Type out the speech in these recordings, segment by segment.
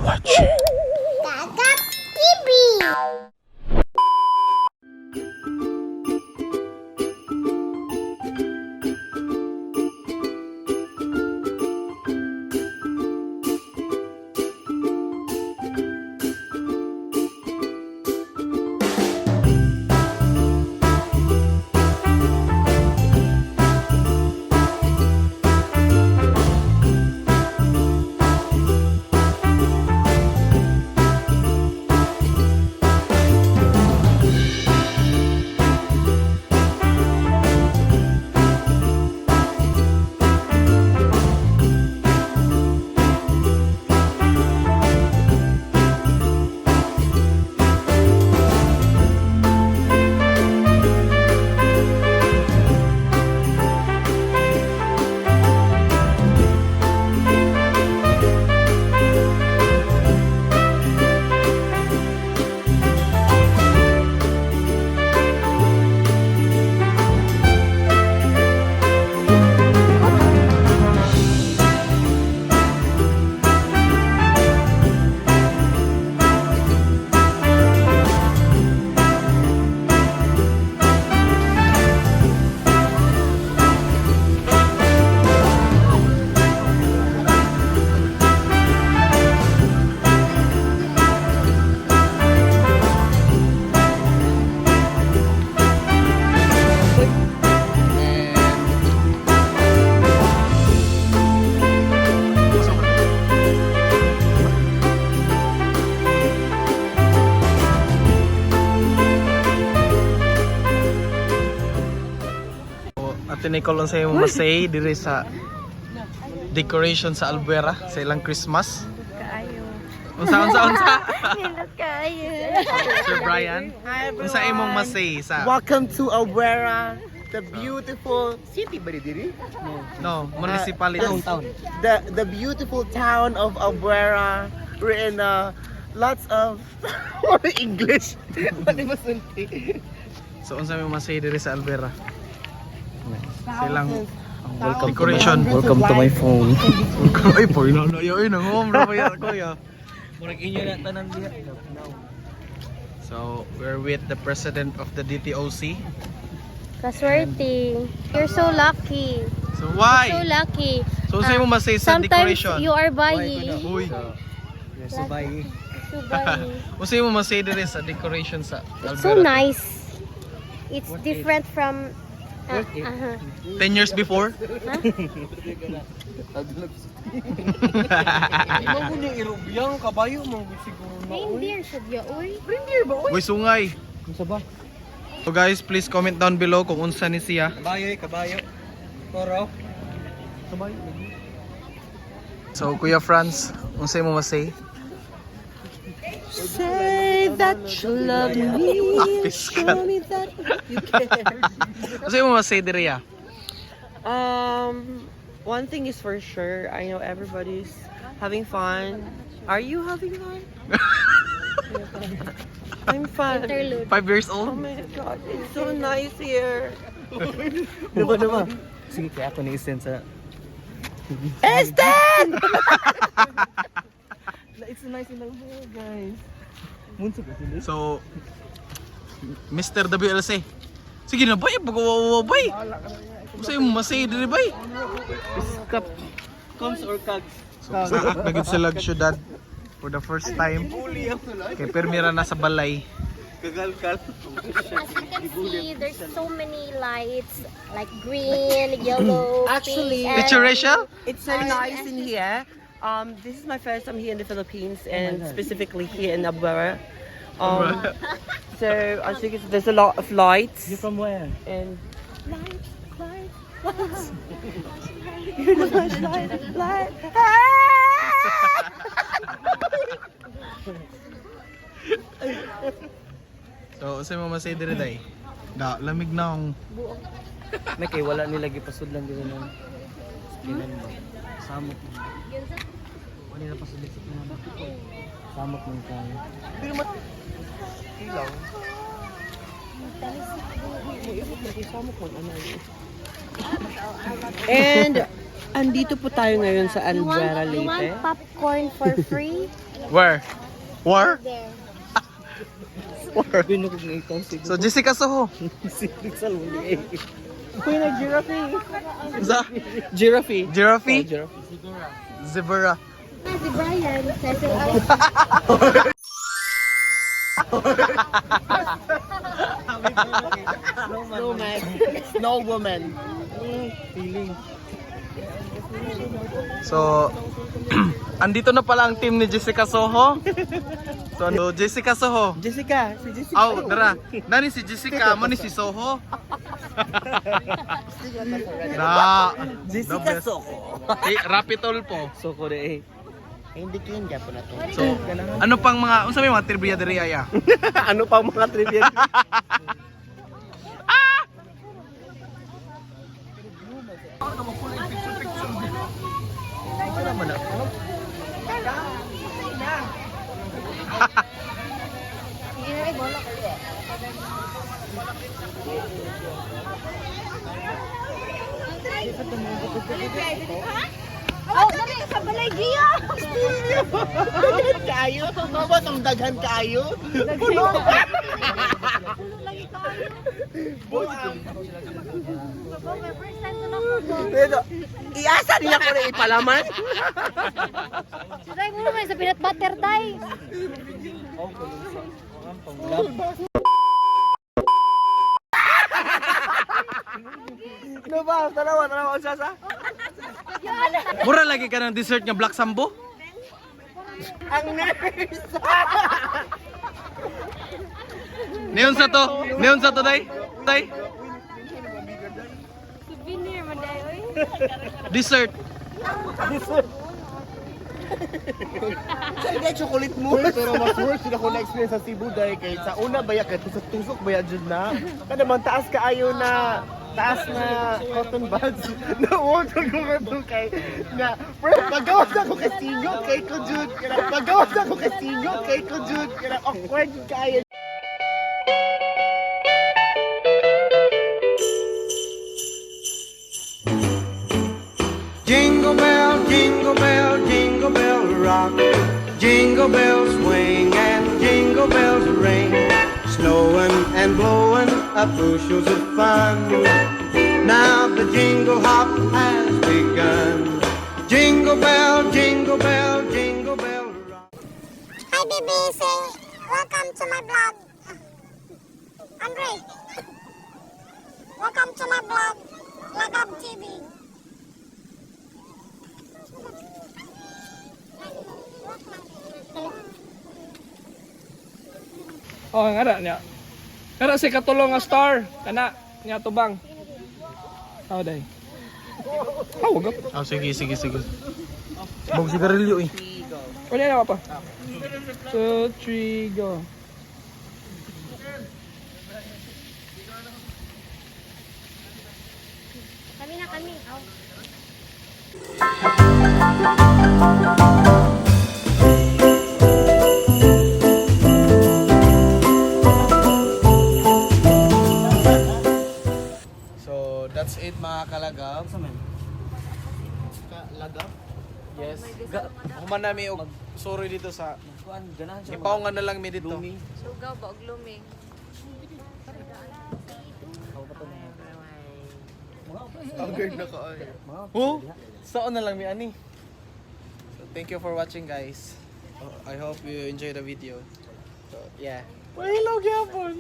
Watching. Kakap TV. Ate Nicole, unsa imong masay diri sa decoration sa Albuera sa ilang Christmas? Kaayo. Unsa, unsa, unsa? Nindot kaayo. Sir Brian, unsa imong masay sa Welcome to Albuera, the beautiful city ba diri? No, municipality? The beautiful town of Albuera. We're in lots of English. Ano masulti? So unsa imong masay diri sa Albuera? Sa ilang Welcome decoration. Welcome to my phone. Ay, boy, no, no, yo, no, no, kuya. Murag inyo na tanan diha. So, we're with the president of the DTOC. Kaswerte. You're so lucky. So, why? So lucky. So, unsa imong masay sa Sometimes decoration? you are buying. Uy. Subay. So buying. Unsa imong masay diri sa decoration sa It's so Albuera? nice. It's different from uh-huh. 10 years before? Imo mo ni irubyang kabayo mo siguro na. Reindeer should ya uy. Uy, sungay. Unsa ba? So guys, please comment down below kung unsa ni siya. Kabayo eh, kabayo. Toro. Kabayo. So, Kuya Franz, unsa imong masay? Say that you love me. Piskat. Me that you care. Unsa imong masay diri ah? One thing is for sure, I know everybody's having fun. Are you having fun? I'm fun. Interlude. 5 years Oh old? my God, it's so nice here. Diba, diba? Sige, kaya ako ni-send sa Esten! It's nice in the world, guys. Munso ba sila? So, Mr. WLC. Sige na bay, pagawawa bay. Unsa imong masay diri bay? Iskap. Coms or kags? So, saak na gid sila syudad for the first time. Kay permira na sa balay. Kagalkal. As you can see, there's so many lights like green, yellow, Actually- pink, and Teacher Rachel? It's so nice in here. This is my first time here in the Philippines and specifically here in Abuera. So as you can see, there's a lot of lights. You from where? And light, light, lights. You're the flashlight, light. Ah! So, unsa imong masay diri day? Da, lamig na akong May kay wala nila gipasudlan dito nang kinan mo. Samok mo. Wala nila pasudlan sa kinan. Samok man kayo. Pero mat... Ilaw. And Andito po tayo ngayon sa You want, Abuera, you want Leyte. popcorn for free? Where? Where? There. Binukog na ikaw si So Jessica Soho. si Rizal eh. Uy, na giraffe. Sa Giraffe. Giraffe? Oh, giraffe. Zebra. Ah, si Brian. Says, Snowman. Snow woman. Feeling. So, andito na pala ang team ni Jessica Soho. So, ano, Jessica Soho. Jessica, si Jessica. Aw, tara. Nani si Jessica, mo ni si Soho. Na. Jessica Soko. Eh, Rapitol po. Soko de eh. Hindi kinja po na to. So, ano pang mga unsa may mga trivia diri aya? Ano pa mga trivia? Oh, dali sa balay Gia. Daghan kaayo. Mabot ang daghan kaayo. Puno. Lagi kayo. Buang. First time ko na ko. Pero, iasa nila ko na ipalaman. Try mo naman sa peanut butter tay. Ano ba? Tanawa, tanawa. Unsa sa? Mura lagi ka ng dessert nga black sambo? Ang nurse. Neon sa to? Neon sa to day? Day? Souvenir man day oy. Dessert. Sa hindi, chocolate mo. Pero mas worse yun ako na-experience sa Cebu dahil kay sa una baya kay tusok-tusok baya dyan na. Kada man taas kaayo na taas na cotton buds. Nauutog ko ka kay na pero pagawas ako kay singo kay ko jud. Pagawas ako kay singo kay ko jud. Kana awkward jud kaayo. Jingle bell, jingle bell rock. Jingle bells swing and jingle bells ring. Snowing and blowing up bushels of fun. Now the jingle hop has begun. Jingle bell rock. Hi, baby. Say, welcome to my vlog. Andre. Welcome to my vlog, Lagab TV. Oh, ngara niya. Ngara si katulong nga star. Kana niya tubang. Aw day. Aw, gap. Oh, sige, sige, sige. Bog sigarilyo eh. Wala na pa. 2 3 go. Kami na kami. Aw. So, that's it mga kalagab. Kalagab? Yes. Human nami og sorry dito sa Kuan ganahan siya. ipaungan na lang mi dito. Lumi. Sugaw ba og lumi? Awkward na kaayo. Oh, saan na lang mi ani. So, thank you for watching guys. Oh, I hope you enjoy the video. So, yeah. Hello gyapon.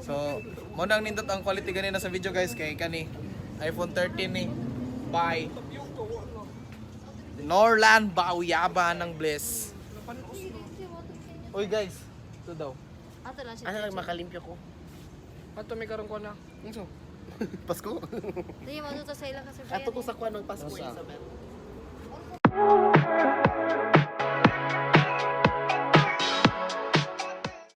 So, mo nang nindot ang quality ganina sa video guys kay kani iPhone 13 ni. Bye. Norland Bauyaba ng Bliss. Uy guys, ito daw. Ato lang siya. Ano lang makalimpyo ko? Ato may karon ko na. Unsa? Pasko? Dili mo sa ilang ka Sir Brian. Ato ko sa kuan ng Pasko Isabel. eh.